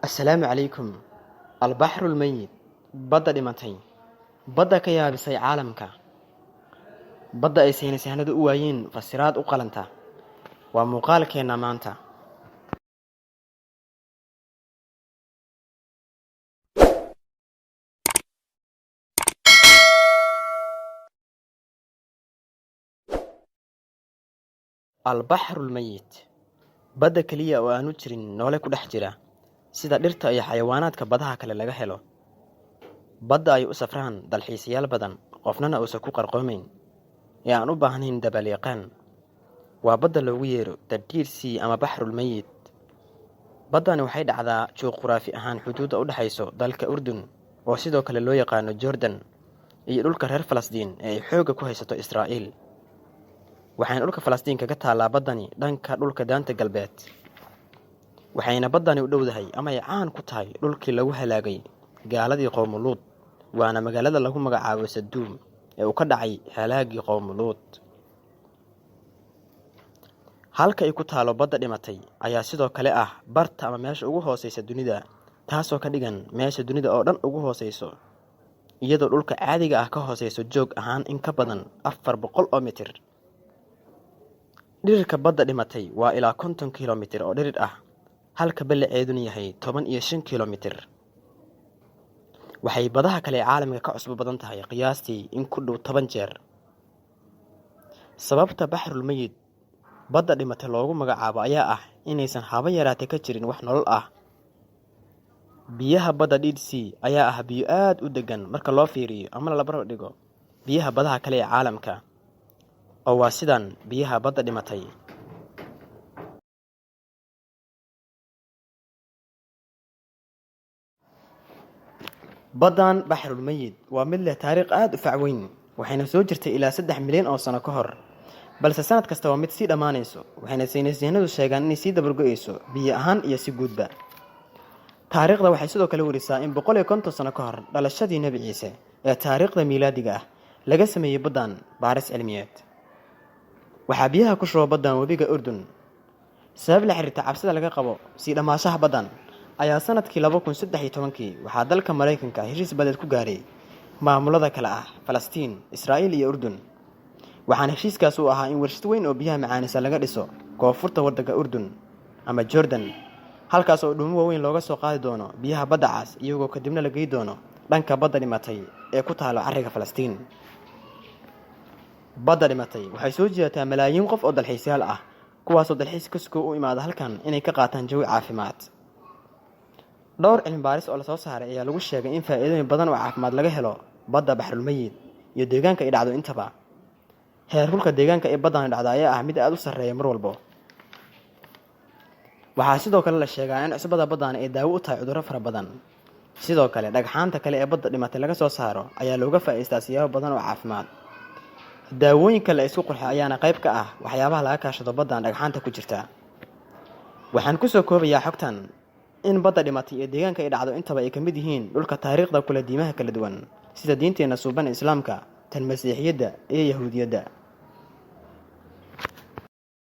Assalaamu calaykum. Albaxrul Mayit, badda dhimatay, badda ka yaabisay caalamka, badda ay saynisyahanadu u waayeen fasiraad u qalanta, waa muuqaalkeenna maanta. Albaxrul Mayit, badda keliya oo aanu jirin noole ku dhex jira, sida dhirta iyo xayawaanaadka badaha kale laga helo. Badda ay u safraan dalxiisayaal badan, qofnana uusan ku qarqoomayn, ee aan u baahnayn dabaalyaqaan. Waa badda loogu yeero The Dead Sea ama Baxrul Mayit. Baddani waxay dhacdaa juquraafi ahaan xuduudda u dhexayso dalka Urdun, oo sidoo kale loo yaqaano Jordan, iyo dhulka reer Falastiin ee ay xoogga ku haysato Israa'iil. Waxayna dhulka Falastiin kaga taallaa baddani dhanka dhulka Daanta Galbeed. Waxayna baddani u dhowdahay ama ay caan ku tahay dhulkii lagu halaagay gaaladii qowmu Luud, waana magaalada lagu magacaabo Saduum ee uu ka dhacay halaagii qowmu Luud. Halka ay ku taalo badda dhimatay ayaa sidoo kale ah barta ama meesha ugu hooseysa dunida, taasoo ka dhigan meesha dunida oo dhan ugu hooseyso, iyadoo dhulka caadiga ah ka hooseyso joog ahaan in ka badan 400 oo mitir. Dhirirka badda dhimatay waa ilaa 50 kiiloomitir oo dhirir ah, halka ballaceeduna yahay 15 kiiloomitir. Waxay badaha kale ee caalamka ka cusbo badan tahay qiyaastii in ku dhow 10 jeer. Sababta Baxrul Mayit, badda dhimatay, loogu magacaabo ayaa ah inaysan haba yaraatee ka jirin wax nolol ah. Biyaha badda Dead Sea ayaa ah biyo aad u deggan marka loo fiiriyo ama la barbar dhigo biyaha badaha kale ee caalamka, oo waa sidan biyaha badda dhimatay. Baddan Baxrul Mayit waa mid leh taariikh aad u fac weyn, waxayna soo jirtay ilaa 3 milyan oo sano ka hor, balse sanad kasta waa mid sii dhammaanayso, waxayna saynisyahanadu sheegaan inay sii dabargo'ayso biyo ahaan iyo si guudba. Taariikhda waxay sidoo kale werisaa in 150 sano ka hor dhalashadii Nebi Ciise ee taariikhda miilaadiga ah laga sameeyey baddan baaris cilmiyeed. Waxaa biyaha ku shuba baddan webiga Urdun. Sabab la xiriirta cabsida laga qabo sii dhammaashaha baddan ayaa sanadkii 2013-kii waxaa dalka Maraykanka heshiis badeed ku gaaray maamulada kale ah Falastiin, Israa'iil iyo Urdun. Waxaana heshiiskaas uu ahaa in warshad weyn oo biyaha macaanisa laga dhiso koonfurta waddanka Urdun ama Jordan, halkaas oo dhuumo waaweyn looga soo qaadi doono biyaha badda cas, iyagoo kadibna la gey doono dhanka badda dhimatay ee ku taalo carriga Falastiin. Badda dhimatay waxay soo jiidataa malaayiin qof oo dalxiisayaal ah, kuwaasoo dalxiis kaskoo u imaada halkan inay ka qaataan jawi caafimaad. Dhowr cilmi baaris oo lasoo saaray ayaa lagu sheegay in faa'iidooyin badan oo caafimaad laga helo badda Baxrul Mayit iyo deegaanka ay dhacdo intaba. Heerkulka deegaanka ee baddani dhacdo ayaa ah mid aad u sarreeya mar walbo. Waxaa sidoo kale la sheegaa in cusbada baddani ay daawo u tahay cudurro fara badan. Sidoo kale dhagxaanta kale ee badda dhimatay laga soo saaro ayaa looga faa'iidaystaa siyaabo badan oo caafimaad. Daawooyinka la isku qurxo ayaana qayb ka ah waxyaabaha laga kaashado baddan dhagxaanta ku jirta. Waxaan kusoo koobayaa xogtan in badda dhimatay iyo deegaanka ay dhacdo intaba ay ka mid yihiin dhulka taariikhda kula diimaha kala duwan, sida diinteenna suuban Islaamka, tan Masiixiyadda iyo Yahuudiyadda.